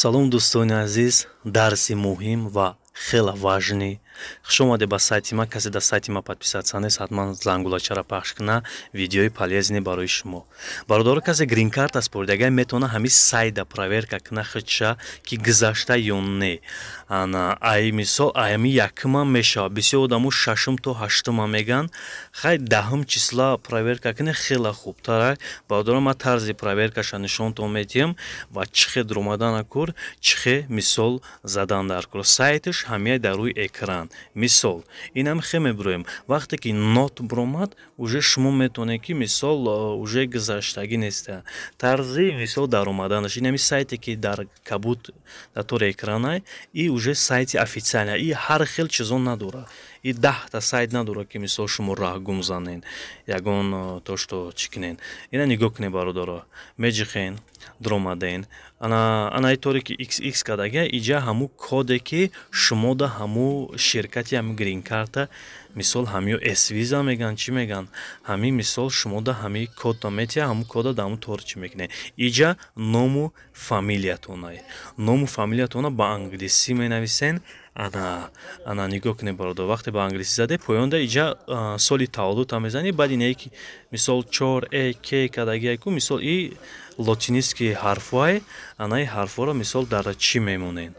Салом, дӯстони азиз! Дарси муҳим ва хеле важный. Хуш омадед ба сайти ма. Касе дар сайти ма подписаться нест, ҳатман зангулачаро пахш куна. Видеои полезный барои шумо, бародаро. Касе грин-карта споридагай, метавона ҳамин сайта проверка куна худша, ки гузашта ё не. Ана ай мисол, аями якумам мешавад. Бисёр одамо шашум то ҳаштума меган. Хай, 10-ум числа проверка кунед, хеле хубтара, бародаро. Ман тарзи проверкаша нишонтон медиҳам ва чӣ хел дуромадана кур, чӣ хел мисол задан дар кур. Сайташ ҳамяй дар рӯи экран. Мисол, инам хе мебуроем. Вақте ки not буромад, уже шумо метавонед, ки мисол уже гузаштагӣ неста. Тарзи мисол даромаданаш инами сайте, ки дар кабуд дар тори экранай, и уже сайти официальный, и ҳар хел чизо надорад, и 10-та сайт надорад, ки мисол шумо раҳ гум занен, ягон то что чӣ кунен. Ина нигоҳ кунед, бародаро. Меҷихен, дуромаден. Ана анаи торе ки xx кардага, иҷа ҳамун коде, ки шумо да ҳамун ширкати ҳами грин-карта, мисол ҳамиё эсвиза меган, чӣ меган, ҳамин мисол шумо да ҳами кодта метиҳа, ҳамун кода да ҳамун тор чӣ мекунед. Иҷа ному фамилиятонай. Ному фамилиятона ба англисӣ менависен. Ана ана нигоҳ кунед, бародар. Вақте ба англисӣ заде, поёнда иҷа соли таваллудта мезанӣ. Баъд инае, ки мисол чор э к кардагиайку, мисол и латинский ҳарфҳое, анаи ҳарфҳоро мисол дар чӣ мемонед,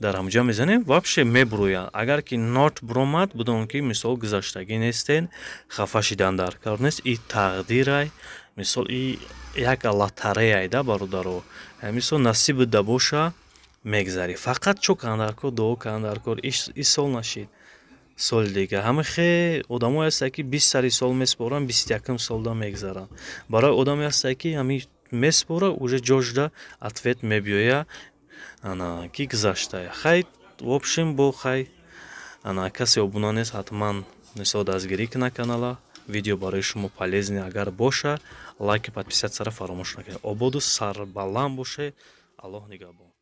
дар ҳамҷа мезанем, вообще мебурояд. Агар ки not буромад, бидон, ки мисол гузаштагӣ нестен. Хафа шидан дар кор нест, и тақдирай, мисол и як лотереяй да, бародаро. Мисол насибат да боша, мегзарӣ. Фақат чо кан дар кор? Дуо кан дар кор. И сол нашид, соли дига. Ҳама хе одамое ҳастанд, ки 20 сари сол месупоранд, 21-ум солда мегзаранд. Барои одаме ҳастанд, ки ҳамин месупора, уже ҷошда ответ мебиёя, ана ки гузаштая. Хай, в общем, бо хай, ана касе обуна нест, ҳатман мисол дастгирӣ куна канала. Видео барои шумо полезный агар боша, лайки, подписаться ро фаромӯш накунед. Ободу сарбаланд бошед. Аллоҳ нигаҳбон.